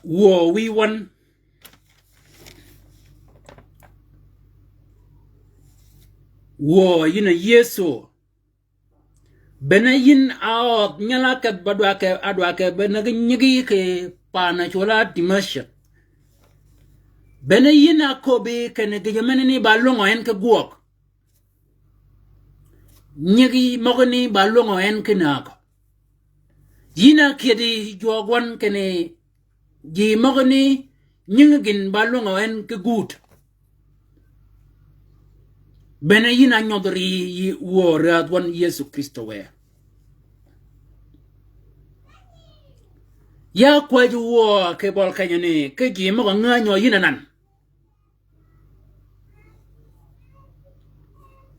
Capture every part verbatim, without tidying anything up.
Wuö wïy wøn. Wuö yïn a Yëso. Bene yïn a ødh nyal-a kedh ba dwakø, a dwakø be nägi nyigi kì paanø cwøl-a Dimashik. Bene yïn a köbbi kinni gïjø menani ba lwöngø en ki gwøg. Nyigi møgani ba lwöngø en ki nägø. Yïn a kyëddi jwøøg wøn kinni ji møgani nyingi gïn ba lwöngø en ki guud. Bene yïn a nyodh ri yï wuö rädh wøn Yëso Krïstø wë. Ya kwäjji wuö kì bøl kenyani, ki ji møg-a ngänyi yïn anan.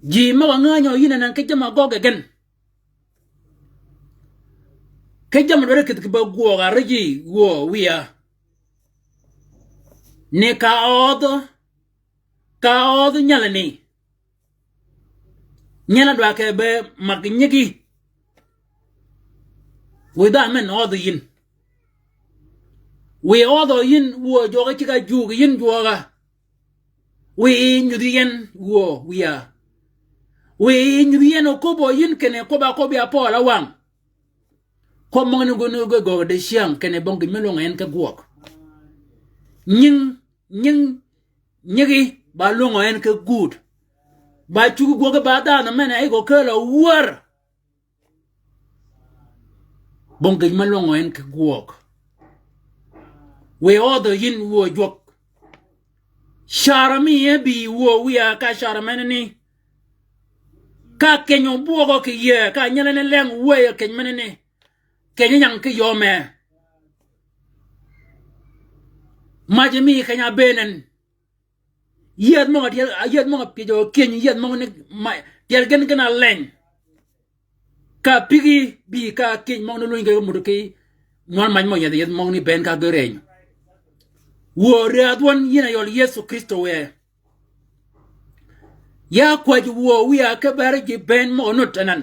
Ji møg-a ngänyi yïn anan ki jamm-a gøggi gen. Ki jamm-a dwaddi kïdhi kì be gwøg-a rijji wuö wïya. Ni ka ødh, ka ødh nyalani. Nyal-a dwakø be mag nyigi. Wiy dha men ødh yïn. Wiy ødhø yïn wuö jwøk-a ceg-a juug yïn jwøk-a. Wiy nyudhi yi en wuö wïya. Wiy nyudhi yi en oköbbø yïn kinni kwøbb-a købbi apøøl áwang. Kwøb møgani guni ge gøggi dicyäng kinni bong gïj me lwöngø en ki gwøg. Nying, nying, nyigi ba lwöngø en ki guud. Ba cuggi gwøggi ba dhanhø men-a gø kälø wär. Bong gïj me lwöngø en ki gwøg. Wiy ødhø yïn wuö jwøk. Carø mi e bï wuö wïya ka carø menani. Ka keny obwøgø kì yie, ka nyelani leng wëy keny menani. Keny ying ki yøme. Maji mi keny-a bëënen. Yiedh møg-a tyel, yiedh møg-a pyëjø kyëny, yiedh møgani ma, tyel gen gen-a leny. Ka pigi bï ka kyëny møgani lunyi ge muddi ki. Nywøl mac møg-a yiedh, yiedh møgani bënn ka ge rëny. Wuö rädh wøn yïn a yøl Yëso Krïstø wë. Ya kwäjji wuö wïya ki beri ji bënn møg-a nud anan.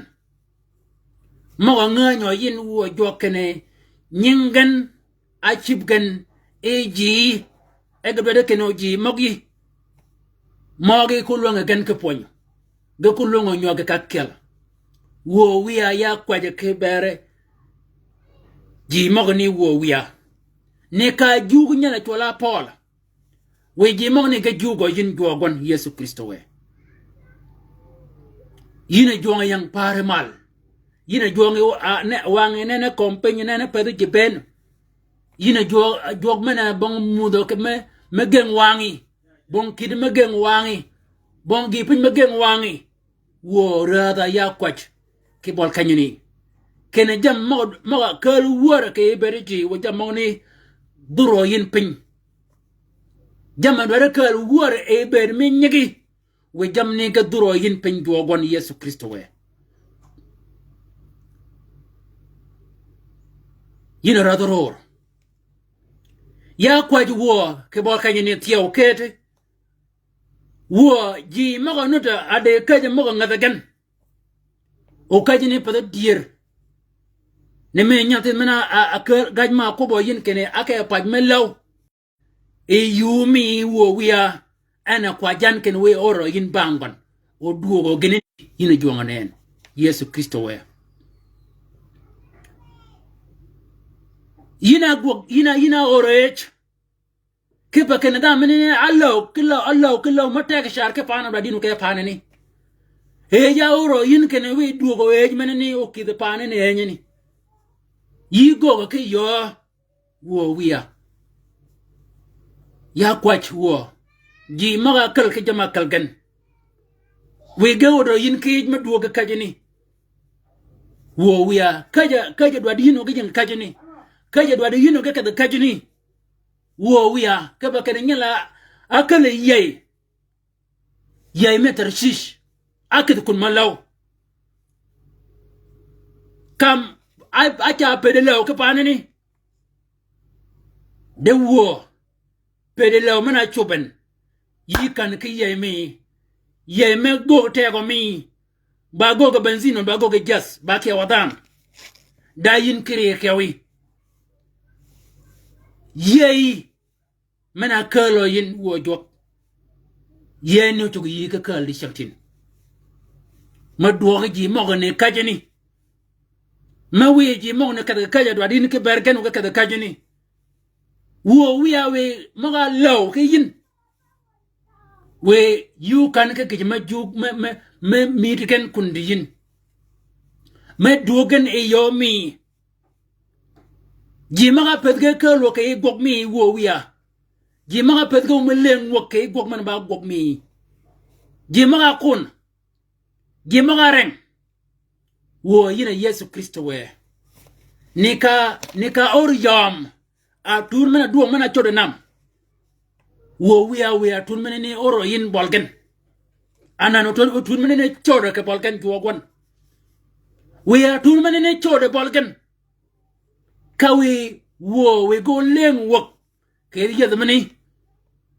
Møg-a ngänyi yïn wuö jwøk kinni nying gen, ácïb gen, e ji, e ge dwaddi kinni o ji møgí. Møgí ko lwängi gen ki pwönyø. Ge ko lwängi nywäggi ka kyel. Wuö wïya ya kwäjji ki beri. Ji møgani wuö wïya. Ni ka juug nyal-a cwøl-a Pøøl. Wiy ji møgani ge juugø yïn jwøøg wøn Yëso Krïstø wë. Yïn a jwøngi ying paari mal. Yïn a jwøngi, a, ne, wangí nene kömi piny nene pedhi ji bënn. Yïn a jwø-, jwøk men-a bong mudhø ki me, me geng wangí. Bong kïddi me geng wangí. Bong gïïpiny me geng wangí. Wuö rädha ya kwäj ki bøl kenyani. Kinni jammì møg-a, møg-a kääl wär kì bëëd ji, wiy jammì møgani dhurø yïn piny. Jammì dwaddi kääl wär e bëëd mi nyigi. Wiy jammì ni ge dhurø yïn piny jwøøg wøn Yëso Krïstø wë. Yïn a rädh ror. Ya kwäjji wuö kì bøl kenyani thyew këti. Wuö ji møg-a nuti a di käjji møg-a ngädhi gen. O käjji ni pathi dyër. Ni mi nyathi men-a, a, a kääl gäj ma kwøbbø yïn kinni áke pac me läw. E yuu mi wuö wïya, en a kwajjan kinni wiy ör yïn bang gøn. O dwöögø gïn yïn a jwøngø nëën. Yëso Krïstø wë. Yïn a gwøg, yïn a, yïn a ör ëëj. Kipe kinni dha menani áläw, ki läw, áläw, ki läw, me teg car ki paanø dwaddi yïn o ke paanani. Ëëj a ör yïn kinni wiy dwöögø ëëj menani o kïdhi paanani ëënyani. Yï göögø ki yöö. Wuö wïya. Ya kwäj wuö. Ji møg-a käl ki jamm-a käl gen. Wiy ge odø yïn ki yij me dwöög ki käjjini. Wuö wïya. Käjj-a, käjj-a dwaddi yïn o ge jing käjjini. Käjj-a dwaddi yïn o ge kedhi käjjini. Wuö wïya. Kipe kinni nyel-a, ákäl yäy. Yäy me Tarcic. Ákïdhi kun ma läw. Kam, a, a ca pëddi läw ki paanani. De wuö. Pëddi läw men-a cub en. Yï kän ki yäy mi. Yäy me göög tegø mi. Ba göög benzin, ba göög jäth, ba kyew-a dhanhø. Da yïn kiri kyewi. Yïëy men-a kääl yïn wuö jwøk. Yïëy ni ócuggi yï ki kääl di cängtïn. Me dwøøg ji møgani käjjani. Me wiy ji møgani kedhi käjjø dwaddi yïn ki bër gen wø ki kedhi käjjani. Wuö wiya wiy møg-a läw ki yïn. Wiy yuu kan ki gïj me jug me, me, me mïti gen kun di yïn. Me dwöög gen yi yöö mi. Ji møg-a pëthi gen kääl wø kì yij gwøg mi wuö wiya. Ji møg-a pëthi gen me lëng wø kì yij gwøg men ba gwøg mi. Ji møg-a kun. Ji møg-a reng. Wuö yïn a Yëso Krïstø wë. Ni ka, ni ka ör yøm. Atun men-a dwøng men-a cöddi nam. Wuö wiya wiya atun men-a ni ör yïn bøl gen. Anan atun, atun men-a ni cöddi kì bøl gen jwøk wøn. Wiya atun men-a ni cöddi bøl gen. Ka wiy wuö wiy gø lëng wäg. Kì yïëdh mini.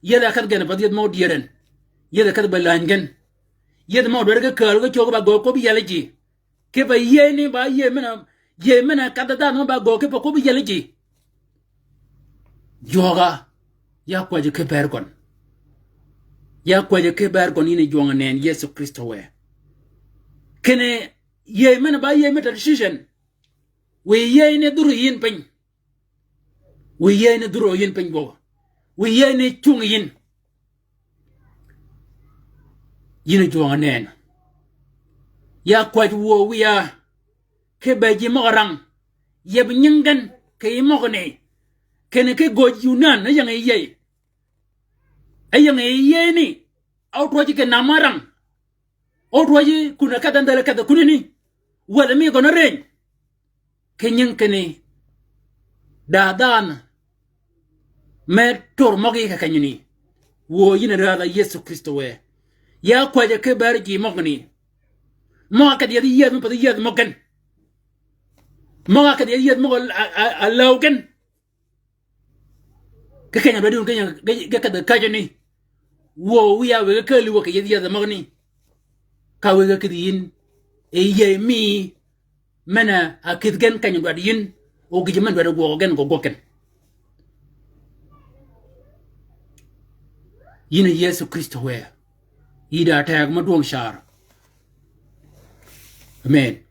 Yïëdh a kedhi gen path yïëdh mø dyër en. Yïëdh a kedhi be läny gen. Yïëdh mø dwaddi ki kääl ki cög ba gø köbbi yel ji. Kipe yïëy ni ba yïëy men-a, yïëy men-a kadh dhanhø ba gø kipe köbbi yel ji. Jwøga, ya kwäjji ki bër gøn. Ya kwäjji ki bër gøn yïn yi jwøng-a nëën Yëso Krïstø wë. Kinni yïëy men-a ba yïëy me ta decision. Wiy yïëy ni dhur yïn piny. Wiy yïëy ni dhur yïn piny gwøg. Wiy yïëy ni cungi yïn. Yïn yi jwøng-a nëën. Ya kwäjji wuö wiya. Ki be ji møg-a rang. Yeb nying gen kì yij møgani. Kinni ki göj Yunan, áying yi yïëy. Áying yi yïëy ni. Ótwøj kì nam-a rang. Ótwøj kun-a kedh-a ndhäli kedh-a kunani. Wädhi mi gøn árëny. Ki nying kinni. Da dhanhø. Me tör møg yi kì kenyani. Wuö yïn a räädh-a Yëso Krïstø wë. Ya kwäjji ki bër ji møgani. Møg-a kedhi yethi yïëdh me path yïëdh møg gen. Møg-a kedhi yethi yïëdh møg-a, a, a, a läw gen. Ki keny-a dwaddi wun keny-a ge, ge kedhi käjjani. Wuö wiya wiy ge kääli wø kì yïëdh yïëdh møgani. Ka wiy ge kïdhi yïn. E yïëy mi. Men-a kïdhi gen keny-a dwaddi yïn. O gïjø men dwaddi gwøg gen gø gwøg gen. Yïn a Yëso Krïstø wë. Yï da teg me dwøng car. Amen.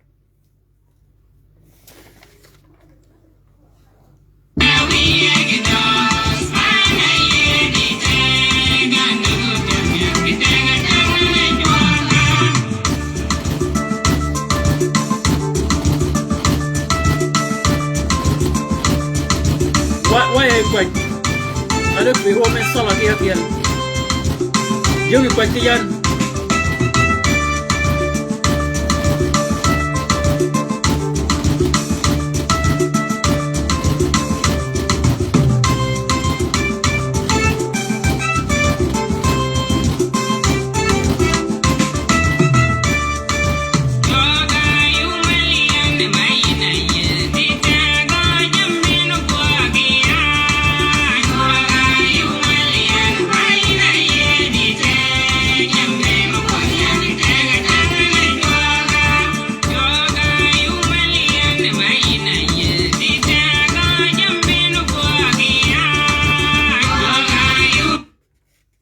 Wa, wa ya kwäj. Ade pï rwøm en thøl adhi adhiel. Yöggi kwäj ki yan.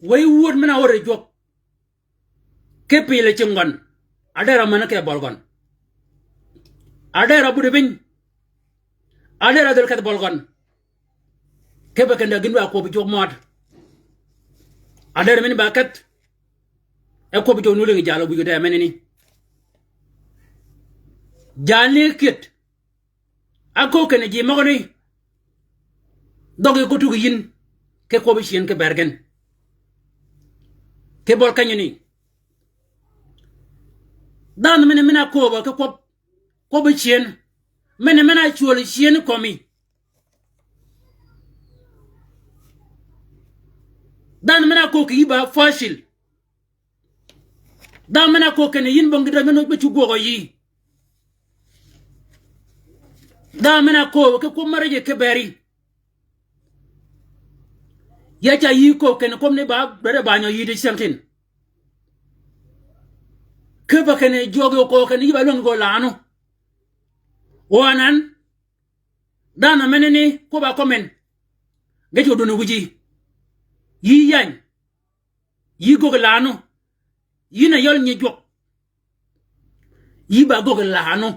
Wëy wud men-a ör yi jwøk. Ki pïlø cinggøn. Adërø men-a ke bølgøn. Adërø budi piny. Adërø dhöl kedh bølgøn. Kipe kinda gïn wa kwøbbi jwøk mød. Adërø men-a ba kedh. E kwøbbi jwøk nu lïngi jalø wïj de menani. Jalni kyëd. Ákööb kinni ji møgani. Dhøggi ko tuggi yïn. Ki kwøbbi cyën ki bër gen. Ki bøl kenyani. Dhanhø men-a, men-a kööbø ki kwøb, kwøbbi cyën. Men-a, men-a cwöl cyën kömi. Dhanhø men-a kööb kì yï ba fashil. Dhanhø men-a kööb kinni yïn bong gïdhäj men-a ócbø cugwøg yï. Dhanhø men-a kööb ki kwøb märij ki beri. Ya ca yï kööb kinni kwøb ni ba dwaddi banyø yï di cyängtïn. Kipe kinni jwøk yø kööb kinni yï ba lwäng gø lanø. O anan, dhanhø menani kwøb-a kømmen. Ge cwø dun wïji. Yï yany. Yï göggi laanu. Yïn a yøl nyi jwøk. Yï ba göggi laanu.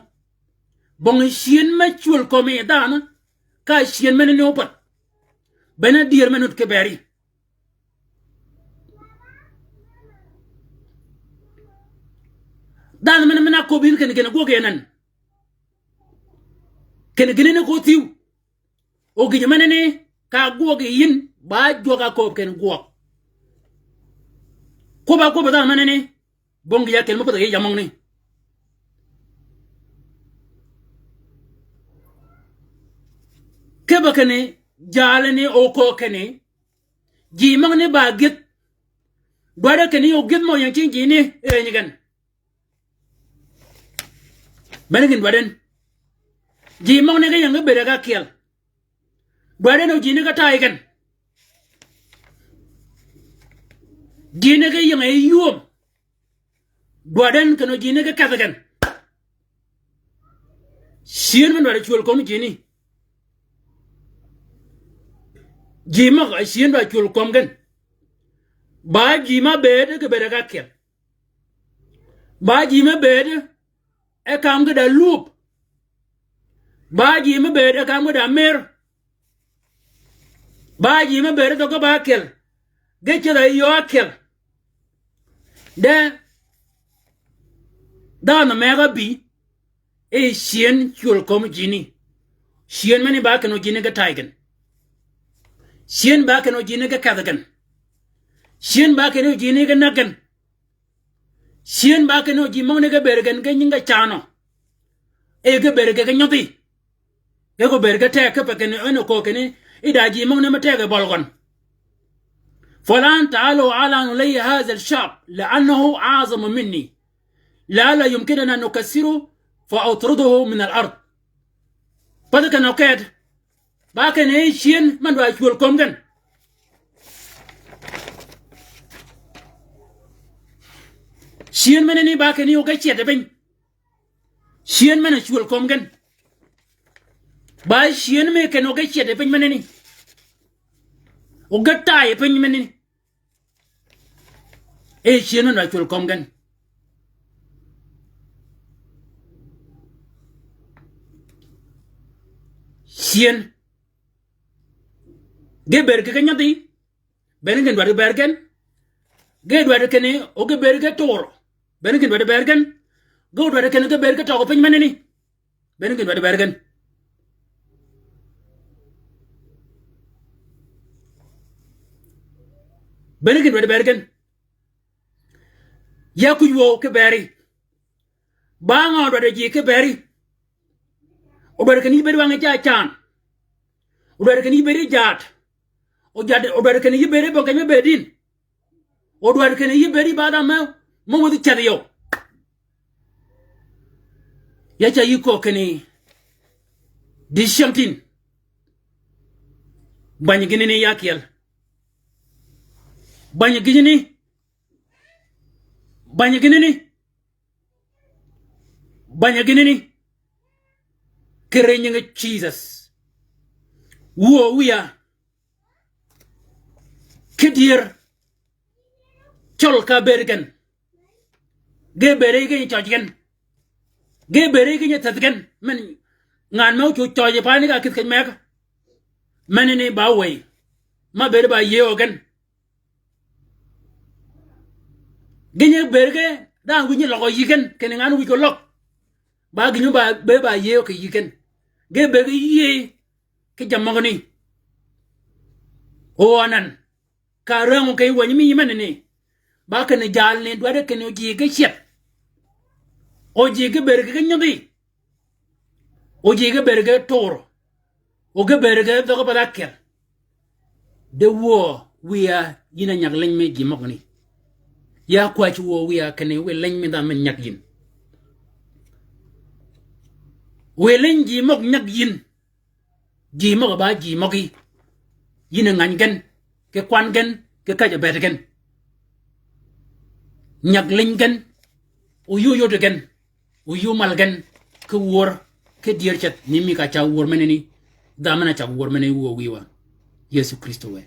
Bong cyën me cwöl kömi dhanhø, ka cyën mene ni ópädh. Bene dyër me nud kiberi. Dhanhø mene, mene aköbbi yïn kinni, kinni gwøg yi nen. Kinni gïn ni ko thyew. O gïj meneni ka gwøg yi yïn, ba jwøk akööb kinni gwøg. Kwøbb-a kwøbbi dhanhø meneni, bong gïj ákyel me pädhi yi jammì møgani. Kipe kinni, jalani oköög kinni, ji møgani ba gyëdh. Dwaddi kinni ogyëdh mø ying cing jini, e nyi gen. Bene gïn dwaddi en. Ji møgani ge ying ge bëëd ge ákyel. Dwaddi en o jini ge tay gen. Jini ge ying e ywöm. Dwaddi en kinni o jini ge kedhi gen. Cyën men dwaddi cwöl kömi jini. Ji møg-a cyën dwaddi cwöl kömi gen. Ba ji me bëëd ge bëëd ge ákyel. Ba ji me bëëd e kam ge da lwöb. Ba ji me bëëd e kam ge da mër. Ba ji me bëëd e dhøggi ba ákyel. Ge ceth-a yöö ákyel. De dhanhø megø bï, e cyën cwöl kömi jini. Cyën meni ba kinni o jini ge tay gen. Cyën ba kinni o jini ge kedhi gen. Cyën ba kinni o jini ge näg gen. Cyën ba kinni o ji møgani ge bëëd gen ge nyingi ge canø. E ge bëëd ge ge nyodhi. Ge ko bëëd ge teg kipe kinni en oköög kinni, i da ji møgani me teg e bøl gøn. فالآن تعالوا أعلنوا لي هذا الشعب لأنه أعظم مني. لئلا يمكننا أن نكسره فأطرده من الأرض. Pädhi kinni oked. Ba kinni cyën men dwaddi cwöl kömi gen. Cyën meneni ba kinni o ge cyed yi piny. Cyën men-a cwöl kömi gen. Ba cyën mi kinni o ge cyed yi piny meneni. O ge tay yi piny meneni. E cyën men-a cwöl kömi gen. Cyën. Ge bëëd ge ge nyodhi. Bene gïn dwaddi bëëd gen. Ge dwaddi kinni o ge bëëd ge tur. Bene gïn dwaddi bëëd gen. Ge dwaddi kinni ge bëëd ge tøgø piny meneni. Bene gïn dwaddi bëëd gen. Bene gïn dwaddi bëëd gen. Ya kwïj wøw kiberi. Ba ngø dwaddi ji kiberi? O dwaddi kinni yï bëëd wang-a ca can. O dwaddi kinni yï bëëd yi jaat. O dwaddi kinni yï bëëd yi bong keny me bëëd yïn. O dwaddi kinni yï bëëd yi ba dhanhø me, me wädhi ceth yøw. Ya ca yï köög kinni, di cyängtïn. Bany gïnani ya kyel. Bany gïnani. Bany gïnani. Bany gïnani. Kì ri nyingi Jisøs. Wuö wïya. Ki dyër. Cøl ka bëëd gen. Ge bëëd yi ki nyi cøj gen. Ge bëëd yi ki nyi theth gen. Men ngan me ócwöj cøj yi pani ka kïdh keny meg. Menani ba wëy. Ma bëëd ba yïëy gen. Gïnyi bëëd ge, dhanhø wïj nyi løg yï gen, kinni ngan wïj ko løg. Ba gïnyi ba, bëëd ba yïëy kì yï gen. Ge bëëd ge yïëy, ki jammì møgani. O anan, ka rängu kì wänyi mi yï menani. Ba kinni jalni dwaddi kinni o ji ge cyeth. O ji ge bëëd ge nyodhi. O ji ge bëëd ge tur. O ge bëëd ge dhøggi path ákyel. De wuö wïya yïn a nyag leny me ji møgani. Ya kwäj wuö wïya kinni wiy leny mi dhanhø men nyag yïn. Wiy leny ji møg nyag yïn. Ji møg-a ba ji møgí. Yïn a ngäny gen, ki kwan gen, ki käjj-a bëëd gen. Nyag leny gen, o yï óyod gen. O yï ómal gen, ki wör, ki dyër ceth, ni mi ka cag wör menani, dha men-a cag wör menani wuö wïwa. Yëso Krïstø wë.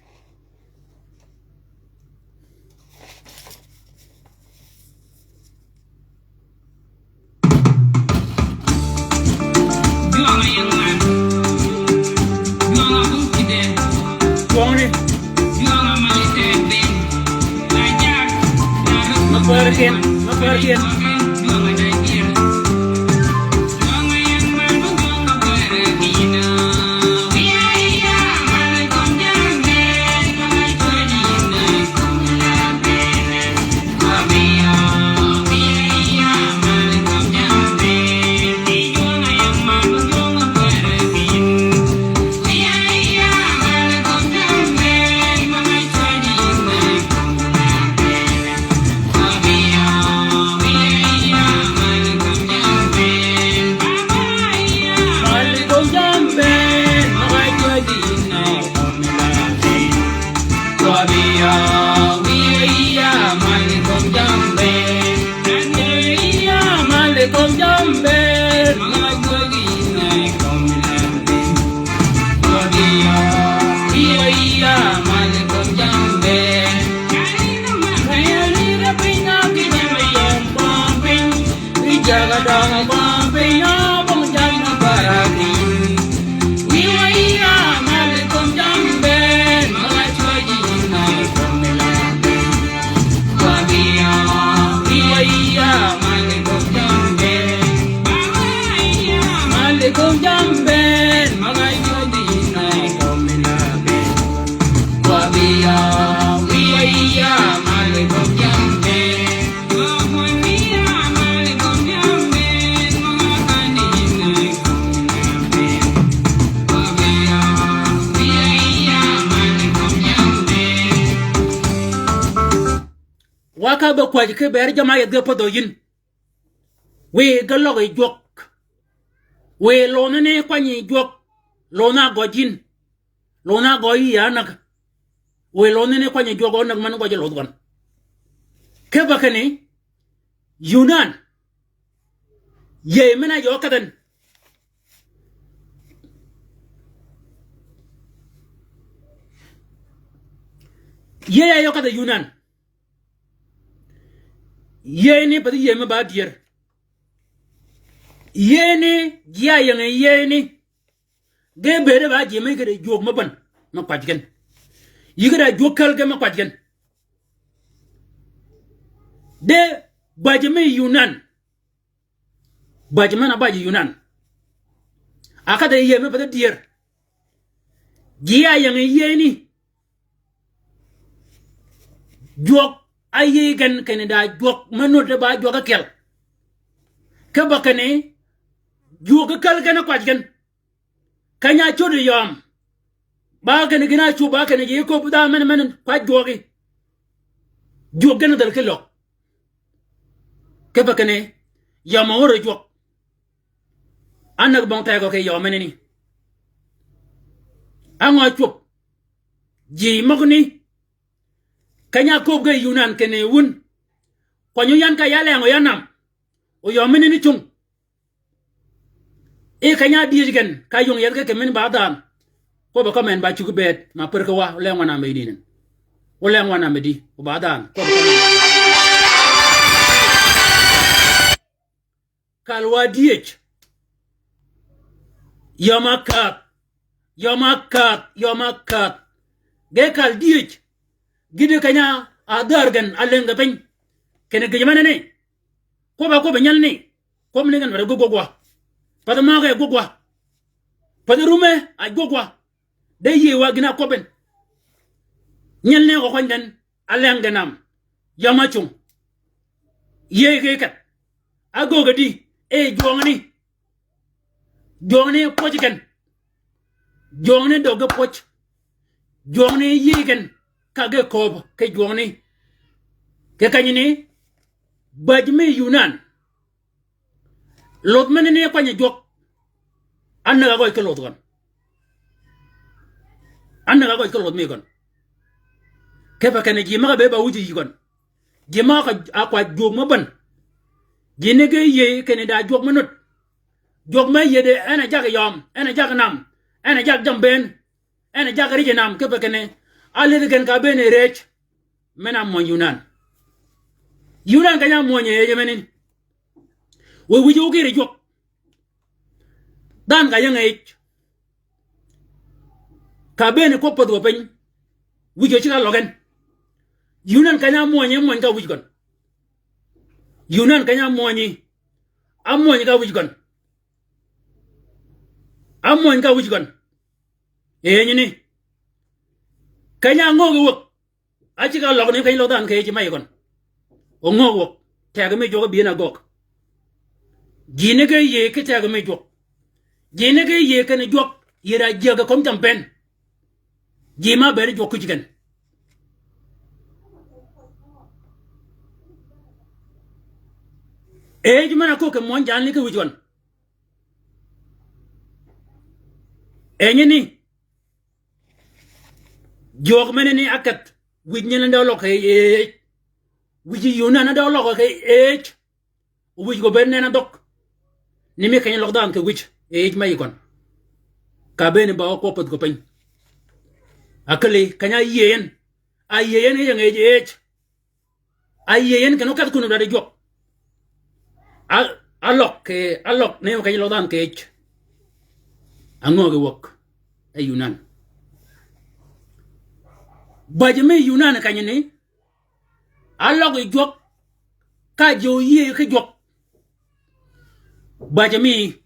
Wa ka be kwäjji ki ber jamm-a yethi ge pädhø yïn. Wiy ge løg yi jwøk. Wiy lodhni ni kwany yi jwøk. Lodhni a gøj yïn. Lodhni a gøj yï ya näg. Wiy lodhni ni kwany yi jwøk, o näg men gøj lødh gøn. Kipe kinni, Yunan. Yïëy men-a yø kädhøn. Yïëy a yø kädhø Yunan. Yïëy ni pathi yïëy me ba dyër. Yïëy ni, ji áying yi yïëy ni. Ge bëëde ba ji me yï kede jwøk me bän me kwäjji gen. Yï kede jwøk källi gen me kwäjji gen. De bäjji me Yunan. Bäjji men-a bäjji Yunan. A kädhi yïëy me pathi dyër. Ji áying yi yïëy ni. Jwøk áyïëy gen kinni da jwøk me nudd ba jwøk ákyel. Kipe kinni jwøk källi gen kwäjji gen. Keny-a coddi yøm. Ba kinni gïn-a cub ba kinni ji köbbi dha men men kwäjji jwøki. Jwøk gen dhäl ki løg. Kipe kinni yøm a wör jwøk. Ánäg bong tegø kì yøm menani. Á ngø cwöb? Ji møgani. Keny-a köbbi ge Yunan kinni wun. Kwany-a yan ka ya leng o ya nam. O yøm menani cung. E keny-a ádyëj gen ka yung yethi ge kì men ba dhanhø. Kwøbb-a kømmi en ba cuggi bëëd ma pär ki wa, o leng wa nam yi nïnën. O leng wa nam yi di, o ba dhanhø. Kwøbb-a kømmi en. Kal wa dyëj. Yøm-a kädh. Yøm-a kädh. Yøm-a kädh. Ge kal dyëj. Gïti keny-a dhäär gen a lëng ge piny. Kinni gïjø menani. Kwøbb-a kwøbbi nyelani. Kwøbbani gen path gwøg gwøg wa. Path møge gwøg wa. Path rume a gwøg wa. De yïëy wa gïn-a kwøbbi en. Nyelani gø kwany gen. A leng gen nam. Yøm-a cung. Yïëy ge kädh. Ágöggi di. E jwøngani. Jwøngani pwøj gen. Jwøngani døggi pwøj. Jwøngani yïëy gen. Ka ge kööb ki jwøngani. Kì kenyani. Bäjji mi Yunan. Lodh menani kwany jwøk. Ánäg a gøj ki lodh gøn. Ánäg a gøj ki lodh mi gøn. Kipe kinni ji møg-a be ba wuj yï gøn. Ji møg-a ka, a kwäj jwøk me bän. Ji ni ge yïëy kinni da jwøk me nudd. Jwøk me yïëy de en a jaggi yøm, en a jaggi nam, en a jaggi jammì bënn. en a jakki rijji nam kipe kinni, álädhi gen ka bëën e rej, men-a ámwöny Yunan. Yunan keny-a ámwöny e ëjji meni. Wë wïj ogïr jwøk. Dhanhø ka ying ëj. Ka bëën kwøb pädh wø piny. Wïj o ceg-a áløg en. Yunan keny-a ámwönyi, ámwöny ka wïj gøn. Yunan keny-a ámwönyi. Ámwöny ka wïj gøn. Ámwöny ka wïj gøn. Ënyni. Keny-a ángöög wäg. Áceg-a áløg ni keny-a løg dhanhø kì yij mayi gøn. Óngöög wäg. Tegø mi jwøk bï en a gøg. Ji ni ge yïëy ki tegø mi jwøk. Ji ni ge yïëy kinni jwøk yïr a jyäg kömi jammì bënn. Ji ma bëëd jwøk kuj gen. Ëj men-a köög kì møn jalni ki wïj gøn. Ënyni. Jwøk menani ákedh. Wïj nyin a dø óløg kì ëj. Wïj Yunan a dø óløg kì ëj. Wïj gø bëëd nen a dhøg. Ni mi keny-a løg dhanhø kì wïj. Ëj mayi gøn. Ka bëëni ba kwøb pädh gø piny. Ákëli keny-a áyïëy en. Áyïëy en ying ëj ëj. Áyïëy en kinni ókedh kun dwaddi jwøk. Á, áløg kì, áløg ni mi keny-a løg dhanhø kì ëj. Ángöög wäg. E Yunan. Bäjji mi Yunan kenyani. Áløg yi jwøk. Ka ji óyïëy ki jwøk. Bäjji mi.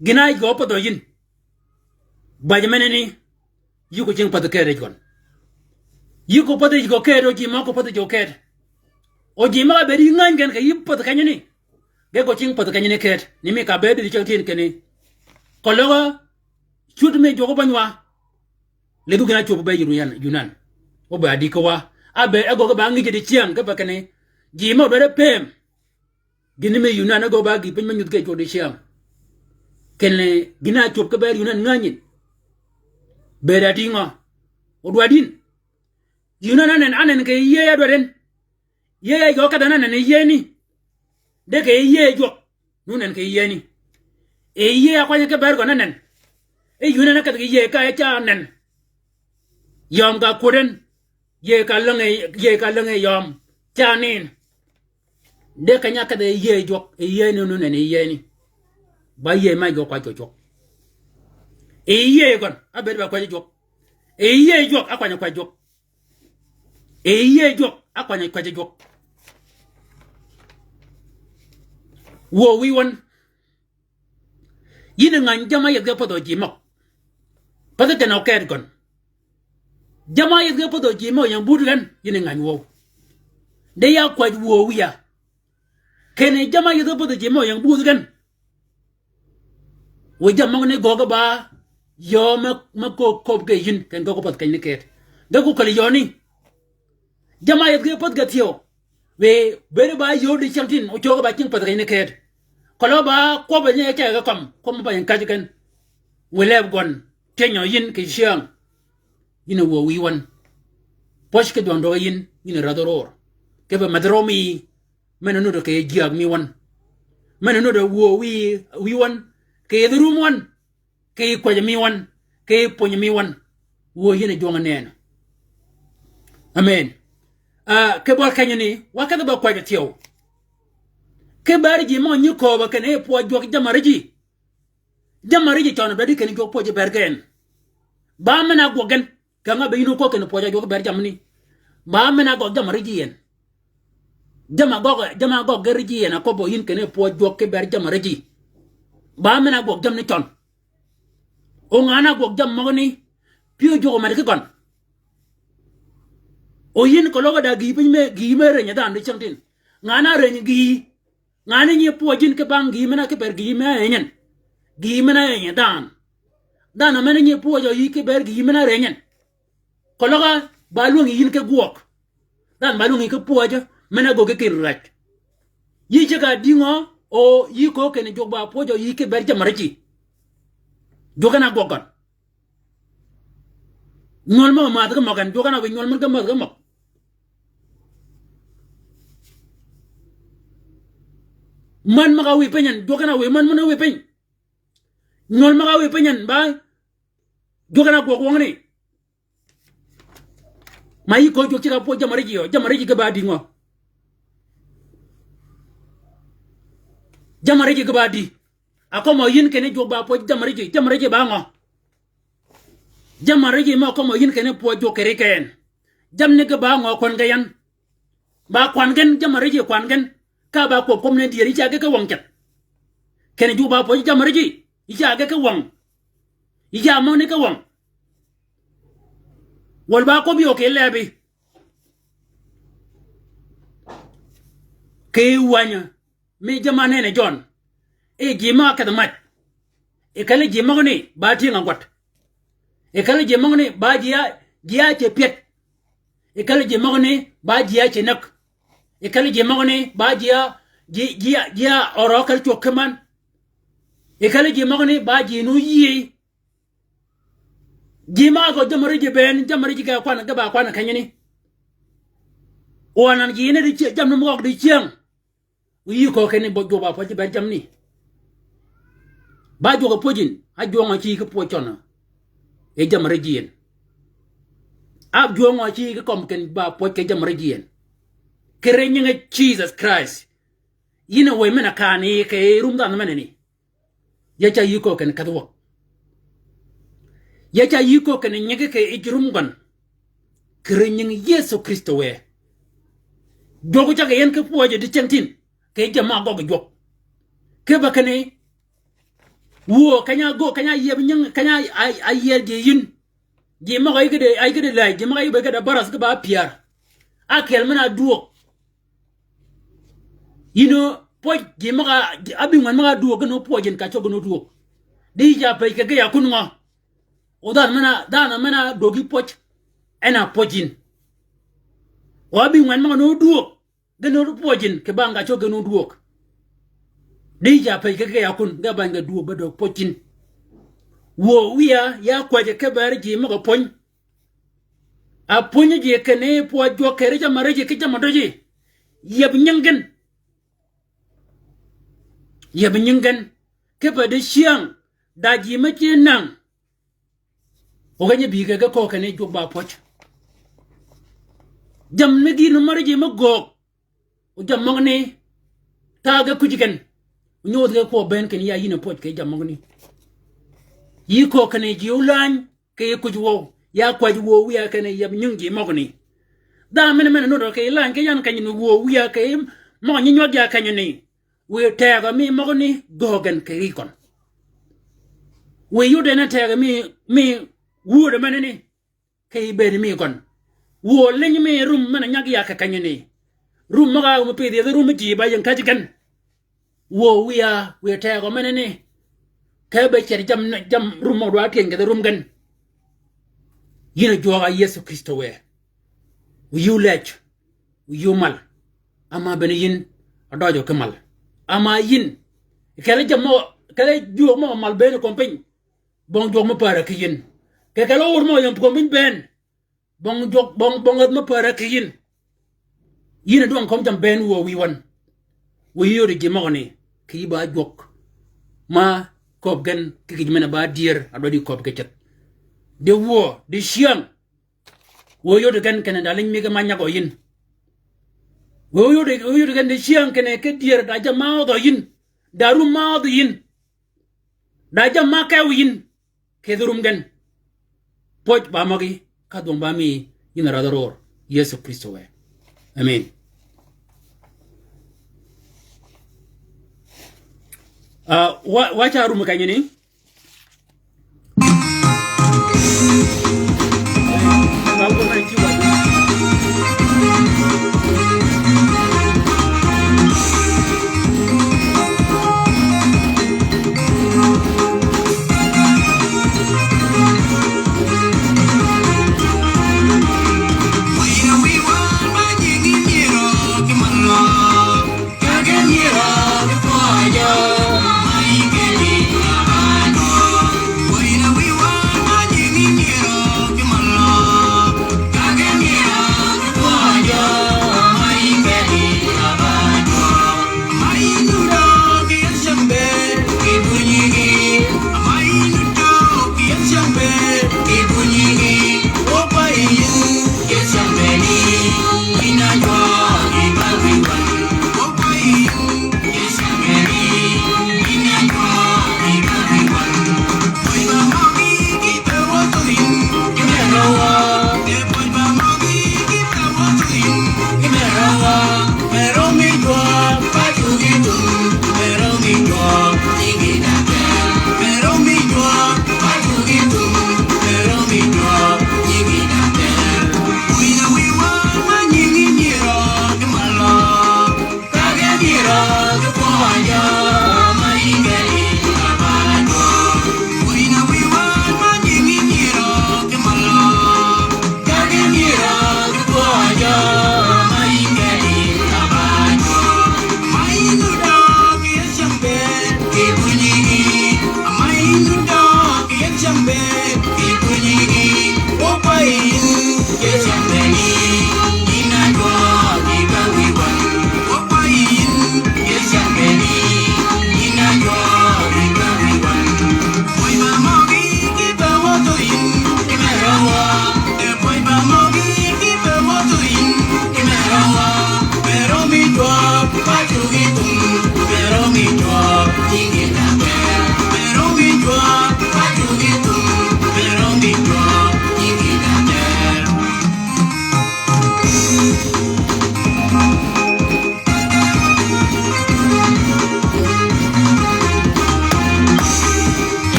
Gïn-a yij gø ópädhø yïn. Bäjji menani. Yï ko cing pädhi ked yij gøn. Yï ko pädhi yij gø ked, o ji mø ko pädhi jwøk ked. O ji mø ka bëëd yï ngäny gen kì yï pädhi kenyani. Ge ko cing pädhi kenyani ked. Ni mi ka bëëd di cäng tin kinni. Keløg cud mi jwøk bänywa. Lidhu gïn-a ácwöb be Yunan, Yunan. O be adi ki wa. Ábe e gøggi ba ngïj di cyäng kipe kinni. Ji mø dwaddi pëëm. Gïn mi Yunan e gø ba gïï piny me nyudh kì cwøl di cyäng. Kinni gïn-a ácwöb ki ber Yunan ngänyin. Bëëd adi ngø? Odwaddi yïn. Yunan ánen, ánen kì yïëy ádwaddi en. Yïëy gø kedh en ánen yïëyni. De kì yïëy jwøk. Nu nen kì yïëyni. E yïëy ákwany ki ber gøn ánen. E Yunan ákedh kì yïëy ka e ca nen. Yøm ka kwöd en. Yïëy ka läng, yïëy ka läng yøm. Ca nin. De keny-a ákedh e yïëy jwøk, e yïëyni nu nen e yïëyni. Ba yïëy ma gø kwaj jwøk. E yïëy gøn, ábëëd ba kwaj jwøk. E yïëy jwøk, ákwany kwaj jwøk. E yïëy jwøk, ákwany kwaj jwøk. Wuö wïy wøn. Yïn ngäny jamm-a yethi ápädhø ji møg. Pädhi kinni oked gøn. Jamm-a yethi ápädhø ji møg ying buudh gen, yïn ngäny wøw. De ya kwäj wuö wïya. Kinni jamm-a yethi ápädhø ji møg ying buudh gen. Wë jammì møgani gøggi ba yöö me, me kööb, kööb ge yïn, ken gøggi pädh kenyani ked. Ge ko käl yööni. Jamm-a yethi ge pädh ge thyew. Wë bëëd ba yöö di cyäng tin, o cöggi ba cing pädh kenyani ked. Keløg ba kwøbbi nyi e kegø kømmi, kwøbbi ba ying käjji gen. Wë leb gøn, tyënyø yïn kì cyäng. Yïn a wuö wïy wøn. Pwøj ki dwøng døge yïn, yïn a rädhi ror. Kipe medh rømmi, men-a nudd kì yij jyäg mi wøn. Men-a nudd wuö wïy, wïy wøn, kì yij rum wøn. Kì kwäjji mi wøn, kì pwönyi mi wøn. Wuö yïn a jwøng-a nënnø. Amen. Ah, kì bøl kenyani, wa kedhi ba kwäjji thyew. Ki ber ji mø nyi kööbø kinni pwøj jwøk jamm-a rijji. Jamm-a rijji cøn a bedi kinni jwøk pwøj ber gen. Ba men-a ágwøg gen. Kì ngà be yïn óköög kinni pwøj a jwøk ber jammì ni. Ba men-a ágøg jamm-a rijji yi en. Jamm-a ágøg, jamm-a ágøg ge rijji yi en a köbbø yïn kinni pwøj jwøk ki ber jamm-a rijji. Ba men-a ágwøg jammì ni cøn. O ngan-a ágwøg jammì møgani, pyëw jwøk omed ki gøn. O yïn keløg da gïï piny me, gïï me reny dhanhø di cyängtïn. Ngan-a reny gïï. Ngan-a nyi pwøj yïn ki bang gïï men-a ki ber gïï me ényin. Gïï men-a ényin dhanhø. Dhanhø men-a nyi pwøj yï ki ber gïï men-a reny yïn. Keløg ba lwängi yïn ki gwøg. Dhanhø ba lwängi ki pwøj, men-a ágöggi kì räj. Yï ceg-a dïngø, o yï köög kinni jwøk ba pwøj yï ki ber jamm-a rijji. Jwøk en a ágwøg gøn. Nywøl møg-a mädhi ki møg en, jwøk en a wiy nywøl møn ki mädhi ki møg. Män møg-a wiy piny en, jwøk en a wiy män møn-a wiy piny. Nywøl møg-a wiy piny en, ba Jwøk en a gwøg wøngni. Ma yï köög jwøk ceg-a pwøj jammì riji yø, jammì riji ge ba dï ngø? Jammì riji ge ba dï? A kømmi yïn kinni jwøk ba pwøj jammì riji, jammì riji ba ngø? Jammì riji mø kømmi yïn kinni pwøj jwøk kì ri ke en. Jammì ni ge ba ngø kwøn ge yan? Ba kwan gen, jammì riji kwan gen. Ka ba kwøb kwøb ni dyër, yï ca ge ki wøng ceth. Kinni jwøk ba pwøj jammì riji, yï ca ge ki wøng. Yï ca møgani ki wøng. Wøl ba kwøb yø kì lebi. Kì wänyi mi jammì-a nënnì Jøn. E ji møg-a kedhi mac. E kelli ji møgani ba tyëng-a gwød. E kelli ji møgani ba ji a, ji a ce pyed. E kelli ji møgani ba ji a ce näg. E kelli ji møgani ba ji a, ji, ji a, ji a ørø kelli cwøg ki man. E kelli ji møgani ba ji nu yïëy. Ji møg-a gø jammì riji bënn, jammì riji ge kwan, ge ba kwan kenyani. O anan ji ni di cie-, jammì ni møg-a gø di cyäng. Yï köög kinni ba jwøk ba pwøj bënn jammì ni. Ba jwøk a pwøj yïn, a jwøng-a ci ki pwøj cøn. E jammì riji yïn. A jwøng-a ci ki kømmi kinni ba pwøj kì jammì riji yïn. Kì ri nyingi Jesus Christ. Yïn a wëy men-a kani kì rum dhanhø menani. Ya ca yï köög kinni kedhi wäg. Ya ca yï köög kinni nyigi kì yij rum gøn. Kì ri nying Yëso Krïstø wë. Jwøk ca ge yen ki pwøjø diceng tin. Kì jammì-a gøggi jwøk. Kipe kinni. Wuö, keny-a gø, keny-a yieb nying, keny-a, a, a yier ji yïn. Ji møg-a yï ge de, a yï ge de läj, ji møg-a yï be ge de barath ge ba pyär. A kyel men-a dwöög. Yïn o pwøj ji møg-a, abïngwen møg-a dwöög, gïn o pwøj yïn ka cøg gïn o dwöög. Di yï ca pëj kì ge ya kun ngø? O dhanhø men-a, dhanhø men-a dwöög yï pwøj. En a pwøj yïn. O abïngwen møg-a nu dwöög, gïn o pwøj yïn kì bang ka cøg gïn o dwöög. Di yï ca pëj kì ge ya kun, ge bang ge dwöög be døg pwøj yïn. Wuö wiya, ya kwäjji ki beri ji møg-a pwöny. A pwönyi ji kinni pwøj jwøk kì ri jammì riji ki jammì døji. Yieb nying gen. Yieb nying gen. Kipe dicyäng, da ji me ci näng. O ge nyi bï kì ge köög kinni jwøk ba pwøj. Jammì gïn mø riji me göög. O jammì møgani, ta ge kuj gen. O nyodh ge kwøb bënn kinni ya yïn a pwøj kì jammì møgani. Yï köög kinni ji ólany, kì kuj wøw, ya kwäjji wuö wiya kinni yieb nying ji møgani. Dhanhø men-a men-a nudd kì lany ki yan kenyani wuö wiya kì møg-a nyi nywäg ya kenyani. Wiy tegø mi møgani göög gen kì ri køn. Wiy yud en a tegø mi, mi wuödø menani. Kì bëëd mi gøn. Wuö liny mi rum men-a nyag ya kì kenyani. Rum møg-a áöm pidh yethi rum ji ba ying käjji gen. Wuö wiya, wiy tegø menani. Ke be cer jammì, jammì rum møg-a dwa tyëng kì dhi rum gen. Yïn a jwøøg-a Yëso Krïstø wë. Wu yï ólej. Wu yï ómal. Ama bënn yïn a døjø ki mal. Ama yïn. Kele jammì møg-a, kele jwøøg møg-a mal bënn kömi piny. Bong jwøk me pärø ki yïn. Kì kelli ör mø yam pwöm yïn bënn. Bong jwøk, bong, bong ädh me pärø ki yïn. Yïn a dwøng kömi jammì bënn wuö wiy wøn. Wiy yodi ji møgani. Kì yï ba jwøk. Ma köbbi gen ki kij men-a ba dyër, a dwaddi köbbi ki ceth. Di wuö, dicyäng. Wuö yodi gen kinni da liny mi ge ma nyagø yïn. Wuö yodi, wuö yodi gen dicyäng kinni ki dyër da jammì ma ödhø yïn. Da rum ma ödhø yïn. Da jammì ma kew yïn, kì yeth rum gen. Pwøj ba møgí, ka dhwøng ba mi, yïn a rädhi rör, Yëso Krïstø wë. Amen. Ah, wa, wa ca rum kenyani.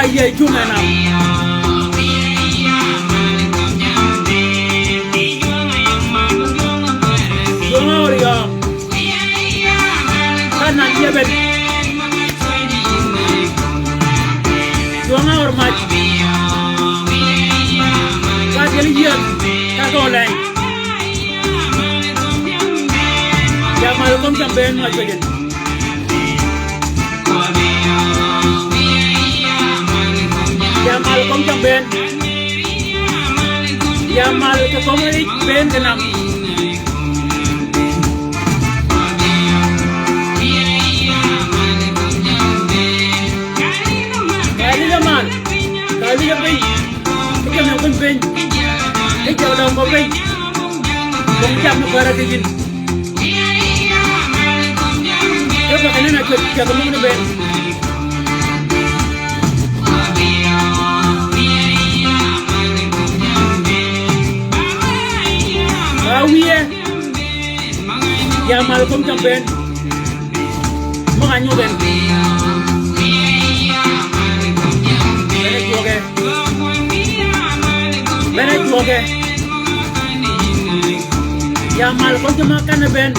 Aye, cung e nam. Jwøng-a óryøøm. Ka nan yeben. Jwøng-a ór mac. Ka tyel yien. Ka gø leny. Ya mal kömi cam bënn ma cwäjin. Ya mal kömi cam bënn. Ya mal kì kömi bënn kì nam. Ka lij-a mal. Ka lij-a piny. Kì cam yøng piny piny. Kì cam døng piny. Kömi cam ni bära kì yïn. Kì pa kì nen a cwäg cäg møgani bënn. Ka wïye. Ya mal kömi cam bënn. Møg-a nyudh en. Bënn-a jwøge. Bënn-a jwøge. Ya mal kömi cam ma kan bënn.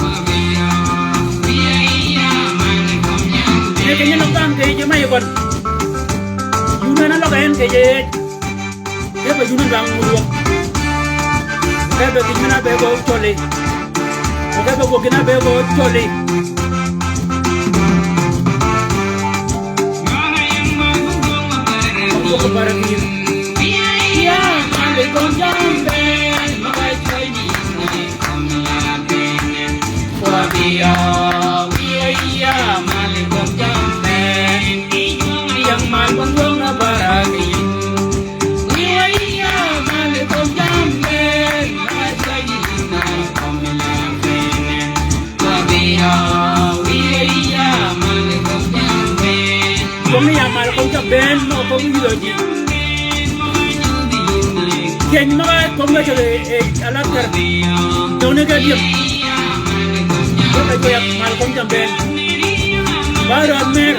Ni kì nyin-a bang kì yij ma yi gøn. Yun en a løg en kì yij. Kebe yun-a dwang mudwøg. Kebe gïn men-a be gø cwølli. Kebe gwøg gïn-a be gø cwølli. Mudwøg bare gïn. Ya, man be gø jambe. Kwøb ni ya mal kömi cam bënn, møg-a kömi yïdhø ji. Keny møg-a kömi cwøl e, e, alakar. Døngni ge dyëp. Kömi cwøl ya mal kömi cam bënn. Ba rød mer.